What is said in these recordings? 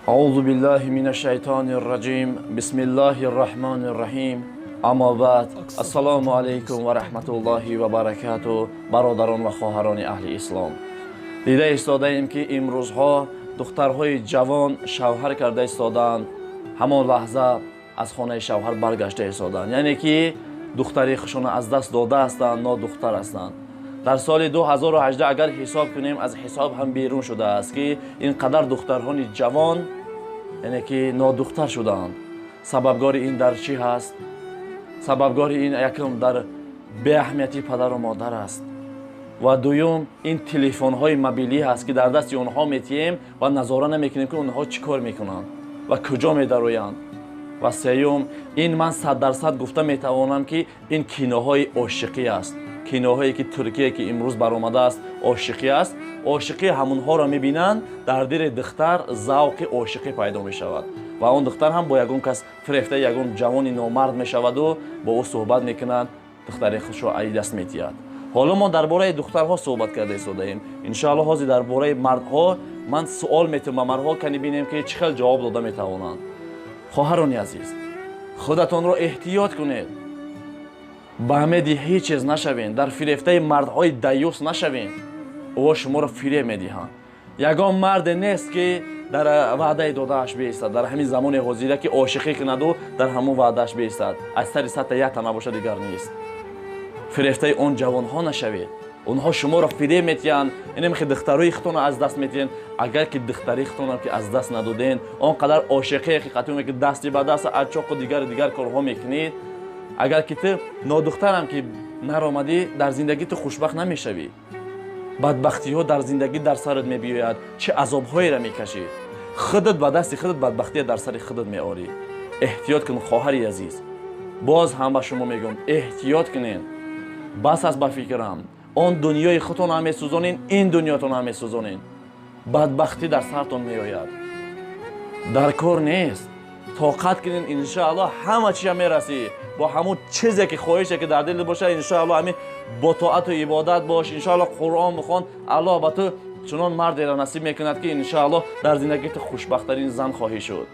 Аузу биллаҳи минаш шайтонир раҷим. Бисмиллаҳир раҳмонир раҳим. Аммо баъд, ассалому алайкум ва раҳматуллоҳи ва баракатуҳ. Бародарон ва хоҳарони аҳли ислом, дида истодаем, ки имрӯзҳо духтарҳои ҷавон шавҳар карда истодаанд, ҳамон лаҳза аз хонаи шавҳар баргашта истодаанд, яъне ки духтари худшона аз даст дода ҳастанд, нодухтар ҳастанд. Дар соли 2018 агар ҳисоб кунем, аз ҳисоб ҳам берун шудааст, ки ин қадар духтарҳои ҷавон, яъне ки нодухтар шудаанд. Сабабгори ин дар чӣ ҳаст? Сабабгори ин якум дар беаҳамиятии падару модар аст ва дуюм ин телефонҳои мобилӣ ҳаст, ки дар дасти онҳо метиҳем ва назора намекунем, ки онҳо чӣ кор мекунанд ва куҷо медароянд. Ва сеюм, ин ман 100% гуфта метавонам, ки ин киноҳои ошиқӣ аст. Киноҳое ки Туркия, ки имрӯз баромадааст, ошиқӣ аст. Ошиқӣ ҳамонҳоро мебинанд, дар дили духтар завқи ошиқӣ пайдо мешавад ва он духтар ҳам бо ягон кас фирефта, ягон ҷавони номард мешаваду бо ӯ суҳбат мекунад, духтари худшо ай даст метиҳад. Ҳоло мо дар бораи духтарҳо суҳбат карда истодаем. Иншоалло, ҳозир дар бораи мардҳо ман суол метиҳам ба мардҳо, кани бинем, ки чӣ хел ҷавоб дода метавонанд. Хоҳарони азиз, худатонро эҳтиёт кунед, ба ҳамеди ҳеҷ чиз нашавед, дар фирефтаи мардҳои даюс нашавед. Ӯ шуморо фиреб медиҳанд. Ягон марде нест, ки дар ваъдаи додааш биистад. Дар ҳамин замони ҳозира, ки ошиқӣ кунаду дар ҳамон ваъдааш биистад, аз сари садта якта набошад, дигар нест. Фирефтаи он ҷавонҳо нашавед, онҳо шуморо фиреб метиҳанд. Инаме духтарои худтонро аз даст метиҳанд. Агар ки духтари худтонро ки аз даст надоден, он қадар ошиқие ҳақиқатиме, ки дасти ба даст ачоқу дигару дигар корҳо мекунед, агар ки ту нодухтарам ки наромадӣ, дар зиндагӣ ту хушбахт намешавӣ. Бадбахтиҳо дар зиндагӣ дар сарат мебиёяд, чӣ азобҳоеро мекашӣ, худат ба дасти худат бадбахтия дар сари худат меорӣ. Эҳтиёт кун, хоҳари азиз. Боз ҳам ба шумо мегӯям, эҳтиёт кунед. Бас аст ба фикрам. Он дунёи худтон ҳам месӯзонед, ин дунётон ҳам месӯзонед, бадбахтӣ дар сартон меояд. Дар кор нест, тоқат кунед, иншоалло, ҳама чиза мерасӣ. Бо ҳамун чизе ки хоҳише ки дар дил боша, иншоалло, ҳамин бо тоату ибодат бош, иншоалло, Қуръон бихон, Аллоҳ ба ту чунон мардеро насиб мекунад, ки иншоалло, дар зиндагӣ ту хушбахттарин зан хоҳӣ шуд.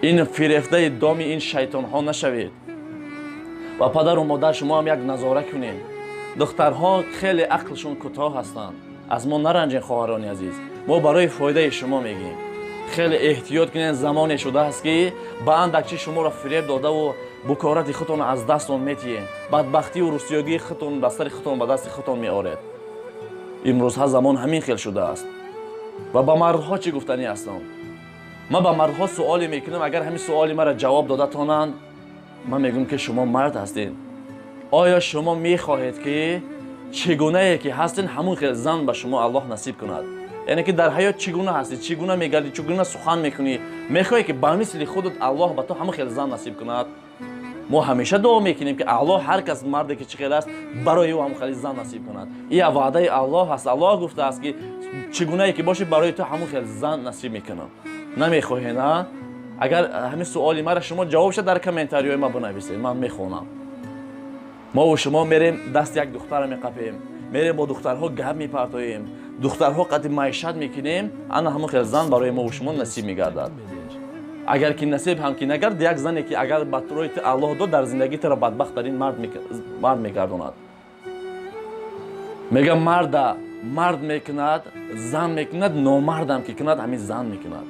Ин фирефтаи доми ин шайтонҳо нашавед. Ва падару модар, шумо ҳам як назора кунед. Духтарҳо хеле ақлшон кӯтоҳ ҳастанд. Аз мо наранҷен, хоҳарони азиз, мо барои фоидаи шумо мегӯем. Хеле эҳтиёт кунед. Замоне шудааст, ки ба андак чи шуморо фиреб додаву букорати худтонро аз дастон метиҳед, бадбахтиву русиёгии худтон ба сари худтон, ба дасти худтон меоред. Имрӯзҳа замон ҳамин хел шудааст. Ва ба мардҳо чӣ гуфтанӣ ҳастам? Ман ба мардҳо суоле мекунам. Агар ҳамин суоли маро ҷавоб дода тонанд, ман мегӯям, ки шумо мард ҳастед. Оё шумо мехоҳед, ки чӣ гунае ки ҳастед, ҳамон хел зан ба шумо Аллоҳ насиб кунад? Яъне ки дар ҳаёт чӣ гуна ҳастӣ, чӣ гуна мегардӣ, чӣ гуна сухан мекунӣ, мехоҳӣ, ки ба мисли худат Аллоҳ ба ту ҳамон хел зан насиб кунад? Мо ҳамеша дуо мекунем, ки Аллоҳ ҳар кас марде ки чӣ хел аст, барои ӯ ҳамон хели зан насиб кунад. Ия ваъдаи Аллоҳ аст. Аллоҳ гуфтааст, ки чӣ гунае ки бошӣ, барои ту ҳамон хел зан насиб мекунам. Намехоҳед, а? Агар ҳамин суоли мара шумо ҷавоб шад, дар комментариҳои ма бинависед, ман мехонам. Мову шумо мерем, дасти як духтара меқапем, мерем, бо духтарҳо гап мепартоем, духтарҳо қадри маишат мекунем. Ана ҳамон хел зан барои мову шумо насиб мегардад. Агар ки насиб ҳам ки нагард, як зане ки агар ба рои ту Аллоҳ дод, дар зиндагӣ туро бадбахттарин мард мегардонад. Мегам, марда мард мекунад, зан мекунад, номардам ки кунад, ҳамин зан мекунад.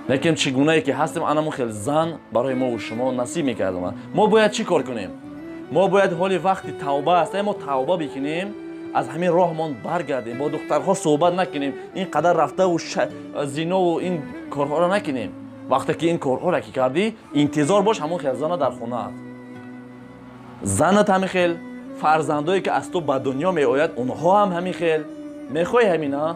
Лекин чӣ гунае ки ҳастем, анамон хел зан барои мову шумо насиб мекардонад. Мо бояд чӣ кор кунем? Мо бояд, ҳоли вақти тавба аст, мо тавба бикунем, аз ҳамин роҳмон баргардем, бо духтарҳо суҳбат накунем, ин қадар рафтаву зинову ин корҳоро накунем. Вақте ки ин корҳоро ки кардӣ, интизор бош, ҳамон хел зана дар хонаат, занат ҳамин хел, фарзандое ки аз ту ба дунё меояд, онҳо ҳам ҳамин хел. Мехоҳӣ ҳамина?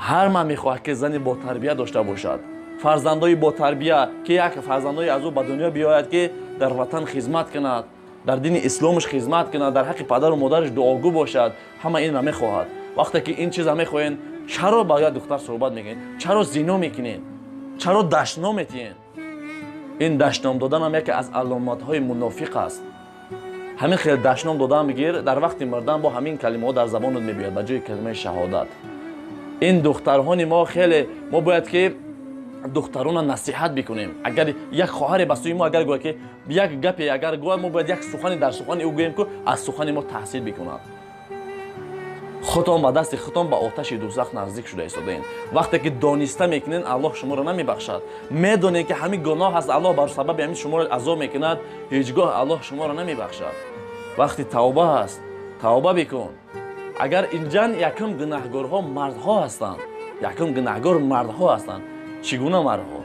Ҳар ман мехоҳад, ки зани ботарбия дошта бошад, фарзандои ботарбия, ки як фарзандои аз ӯ ба дунё биёяд, ки дар ватан хизмат кунад, дар дини исломаш хизмат кунад, дар ҳаққи падару модараш дуогӯ бошад. Ҳама инро мехоҳад. Вақте ки ин чиза мехоҳед, чаро ба як духтар суҳбат мекунед? Чаро зино мекунед? Чаро дашном метиҳед? Ин дашном доданам яке аз аломатҳои мунофиқ аст. Ҳамин хел дашном додан бигир, дар вақти мурдан бо ҳамин калимаҳо дар забонат мебиёяд ба ҷои калимаи шаҳодат. Ин духтарҳони мо хеле, мо бояд ки духтаронро насиҳат бикунем. Агар як хоҳаре ба сӯи мо агар гӯяд ки як гапе агар гӯяд, мо бояд як сухане дар сухани ӯ гӯем, ки аз сухани мо таҳсил бикунад. Худтон ба дасти худтон ба оташи дӯзах наздик шуда истодаед. Вақте ки дониста мекунед, Аллоҳ шуморо намебахшад. Медонед ки ҳамин гуноҳ аст, Аллоҳ бар сабаби ҳамин шуморо азоб мекунад, ҳеҷ гоҳ Аллоҳ шуморо намебахшад. Вақти тавба аст, тавба бикун. Агар инҷан якум гунаҳгорҳо мардҳо ҳастанд, якум гунаҳгор мардҳо ҳастанд. Чӣ гуна мардҳо?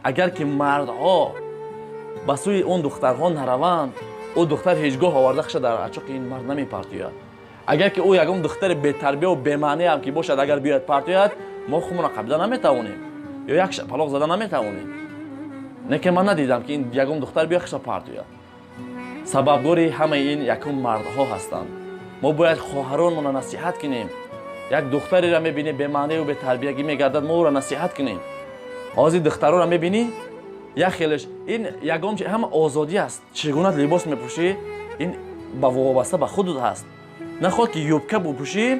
Агар ки мардҳо ба сӯи он духтарҳо нараванд, ӯ духтар ҳеҷ гоҳ оварда хуша дар ачоқи ин мард намепартояд. Агар ки ӯ ягон духтари бетарбияву бемаъниам ки бошад, агар биёяд партояд, мо худмонро қабила наметавонем ё як шапалоқ зада наметавонем. Не ки ман надидам ки ин ягон духтар биёяд хуша партояд. Сабабгори ҳамаи ин якум мардҳо ҳастанд. Мо бояд хоҳаронмонро насиҳат кунем. Як духтареро мебинем бемаънию бетарбиягӣ мегардад, мо ӯро насиҳат кунем. Ҳозир духтароро мебинӣ, як хелеш ин ягон ҳама озодӣ аст. Чӣ гуна либос мепӯшӣ, ин ба вобаста ба худут ҳаст. Нахоҳад ки юбка бупӯшӣ,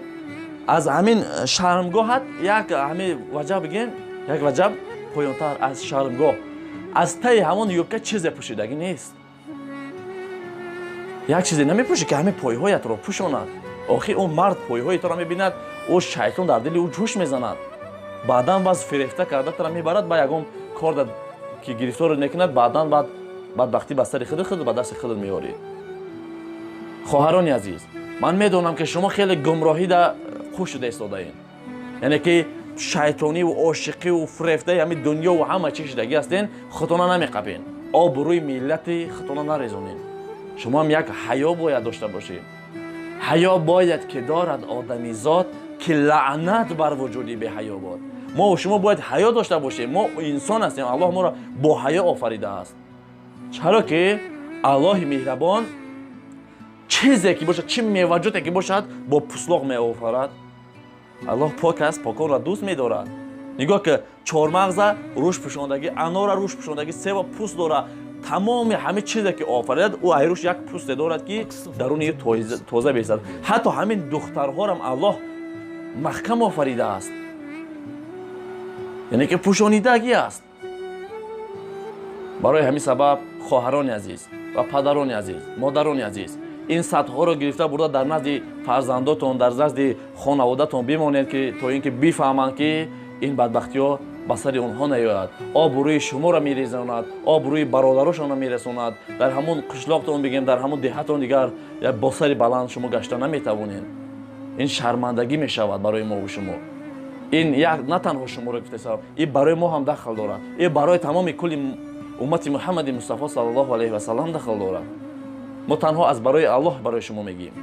аз ҳамин шармгоҳат як ҳамин ваҷаб бигем, як ваҷаб поёнтар аз шармгоҳ, аз таи ҳамон юбка чизе пӯшидагӣ нест. Як чизе намепӯшӣ ки ҳамин пойҳоятро пӯшонад. Охир ӯ мард пойҳои туро мебинад, ӯ шайтон дар дили ӯ ҷӯш мезанад. Баъдан баз фирефта карда туро мебарад ба ягон кор ки гирифторат мекунад, баъдан баъд бадбахтӣ ба сари худу худ ба дасти худат меорӣ. Хоҳарони азиз, ман медонам ки шумо хеле гумроҳида қӯш шуда истодаед, яъне ки шайтониву ошиқиву фирефтаи ҳамин дунёву ҳама чӣ шудагӣ ҳастен. Худтона намеқапен, обрӯи миллати худтона нарезонед. Шумо ҳам як ҳаё бояд дошта бошед. Ҳаё бояд ки дорад одамизод, ки лаънат бар вуҷуди беҳаё бод. Мо шумо бояд ҳаё дошта бошем. Мо инсон ҳастем, Аллоҳ моро бо ҳаё офаридааст. Чаро ки Аллоҳи меҳрабон чизе ки бошад, чӣ меваҷоте ки бошад, бо пуслоқ меофарад. Аллоҳ пок аст, поконро дӯст медорад. Нигоҳ ки чормағза рӯш пӯшондагӣ, анора рӯш пӯшондагӣ, сева пӯст дора. Тамоми ҳамин чизе ки офаридад, ӯ айрӯш як пӯсте дорад ки даруни тоза бесад. Ҳатто ҳамин духтарҳорам Аллоҳ маҳкам офаридааст, яъне ки пӯшонидагӣ аст. Барои ҳамин сабаб, хоҳарони азиз ва падарони азиз, модарони азиз, ин сатҳҳоро гирифта бурда дар назди фарзандотон, дар назди хонаводатон бимонед, ки то ин ки бифаҳманд ки ин бадбахтиҳо ба сари онҳо наёяд. Обрӯи шуморо мерезонад, обрӯи бародарошонро мерасонад. Дар ҳамон қишлоқтон бигем, дар ҳамон деҳатон дигар бо сари баланд шумо гашта наметавонед. Ин шармандагӣ мешавад барои мову шумо. Ин як на танҳо шуморо гуфта сабаб, ин барои мо ҳам дахл дорад, ин барои тамоми кулли уммати Муҳаммади Мустафо саллаллоҳу алайҳи васаллам дахл дорад. Мо танҳо аз барои Аллоҳ барои шумо мегӯем.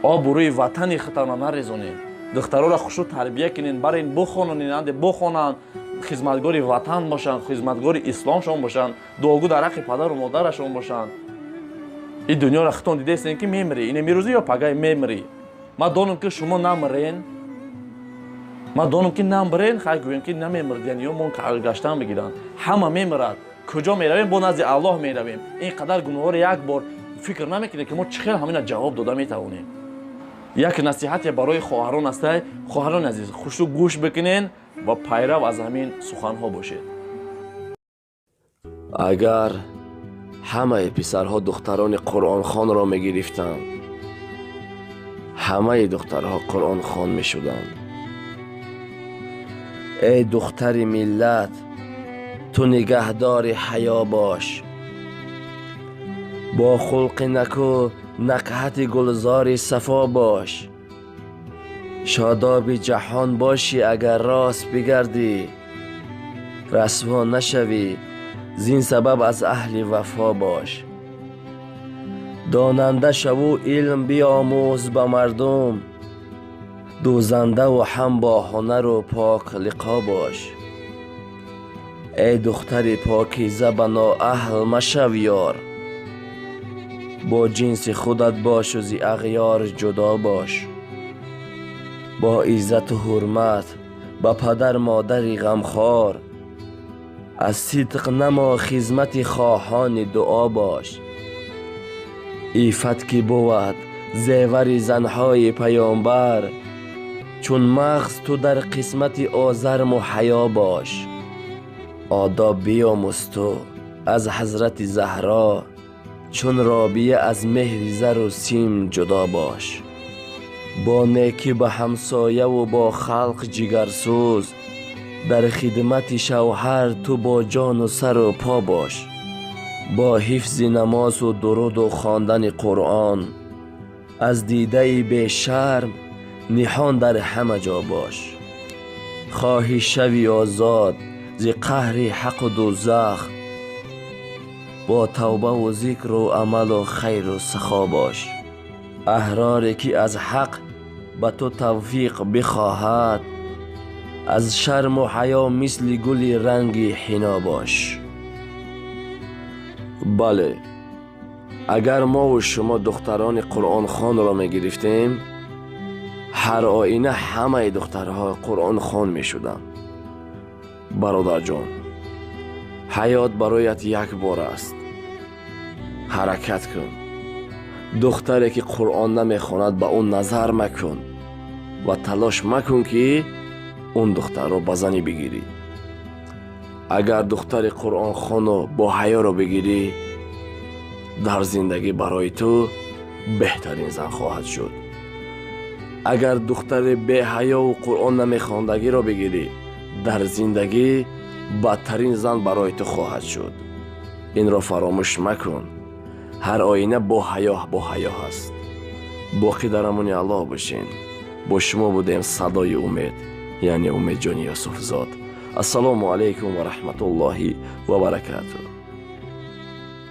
Обрӯи ватани худтонро нарезонед. Духтароро хушрӯ тарбия кунед, барен бухононед, анде бухонанд, хизматгори ватан бошанд, хизматгори исломшон бошанд, дуогӯ дар ҳаққи падару модарашон бошанд. Ин дунёро худтон дидаистем ки мемирӣ, ин имрӯзӣ ё пагай мемирӣ. Ман донам ки шумо намирен, ман донам ки намбирен, хай гӯем ки намемирдиян ё мо гаштан бигиранд. Ҳама мемирад. Куҷо меравем? Бо назди Аллоҳ меравем. Ин қадар гуноҳҳоро як бор фикр намекунем ки мо чӣ хел ҳамина ҷавоб дода метавонем. Як насиҳате барои хоҳарон астай. Хоҳарони азиз, хушрӯ гӯш бикунен ва пайрав аз ҳамин суханҳо бошед. Агар ҳамаи писарҳо духтарони қуръонхонро мегирифтанд, ҳамаи духтарҳо қуръонхон мешуданд. Эй духтари миллат, ту нигаҳдори ҳаё бош, бо хулқи наку нақҳати гулзори сафо бош. Шодоби ҷаҳон бошӣ агар рост бигардӣ, расво нашавӣ, зин сабаб аз аҳли вафо бош. Донанда шаву илм биомӯз ба мардум, дӯзандаву ҳам бо ҳунару пок лиқо бош. Эй духтари покиза, ба ноаҳл машав ёр, бо ҷинси худат бошу зи ағёр ҷудо бош. Бо иззату ҳурмат ба падар модари ғамхор, аз сидқ намо хизмати хоҳони дуо бош. Иффат ки бувад зевари занҳои паёмбар, Чун мағз ту дар қисмати озарму ҳаё бош. Одоб биёмӯз ту аз ҳазрати Заҳро, чун Робия аз меҳри зару сим ҷудо бош. Бо некӣ ба ҳамсояву бо халқ ҷигарсӯз, дар хидмати шавҳар ту бо ҷону сару по бош. Бо ҳифзи намозу дуруду хондани Қуръон, аз дидаи бешарм ниҳон дар ҳама ҷо бош. Хоҳӣ шави озод зи қаҳри ҳаққу дӯзах, бо тавбаву зикру амалу хайру сахо бош. Аҳроре ки аз ҳақ ба ту тавфиқ бихоҳад, аз шарму ҳаё мисли гули ранги ҳино бош. Бале, агар мову шумо духтарони қуръонхонро мегирифтем, ҳар оина ҳамаи духтарҳо қуръонхон мешуданд. Бародарҷон, ҳаёт бароят як бор аст, ҳаракат кун. Духтаре ки Қуръон намехонад, ба ӯ назар макун ва талош макун, ки он духтарро ба занӣ бигирӣ. Агар духтари қуръонхону бо ҳаёро бигирӣ, дар зиндагӣ барои ту беҳтарин зан хоҳад шуд. Агар духтари беҳаёву Қуръон намехондагиро бигирӣ, дар зиндагӣ бадтарин зан барои ту хоҳад шуд. Инро фаромӯш макун. Ҳар оина бо ҳаё, бо ҳаё ҳаст. Боқӣ дар амони Аллоҳ бошен. Бо шумо будем Садои Умед, яъне Умедҷони Юсуфзод. Ассалому алайкум ва раҳматуллоҳи ва баракатуҳ.